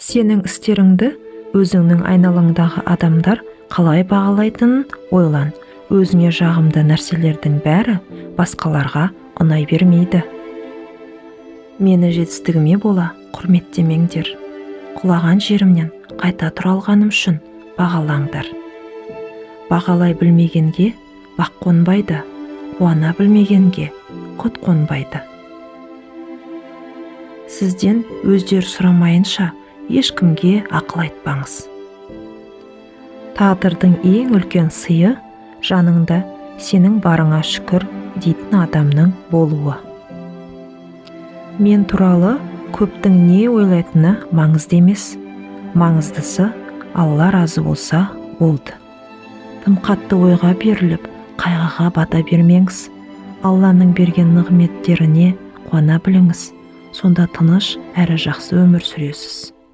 Сенің істеріңді өзіңнің айналаңдағы адамдар қалай бағалайтынын ойлан. Өзіңе жағымды нәрселердің бәрі басқаларға ұнай бермейді. Мені жетістігіме бола құрметтемеңдер. Құлаған жерімнен қайта тұра алғаным үшін бағалаңдар. Бағалай білмегенге бақ қонбайды, қуана білмегенге құт қонбайды. Сізден өздері сұрамайынша, ешкімге ақыл айтпаңыз. Тағдырдың ең үлкен сыйы – жаныңда сенің барыңа шүкір дейтін адамның болуы. Мен туралы көптің не ойлайтыны маңызды емес, маңыздысы – Алла разы болса болды. Тым қатты ойға беріліп, қайғыға бата бермеңіз. Алланың берген нығметтеріне қуана біліңіз, сонда тыныш әрі жақсы өмір сүресіз.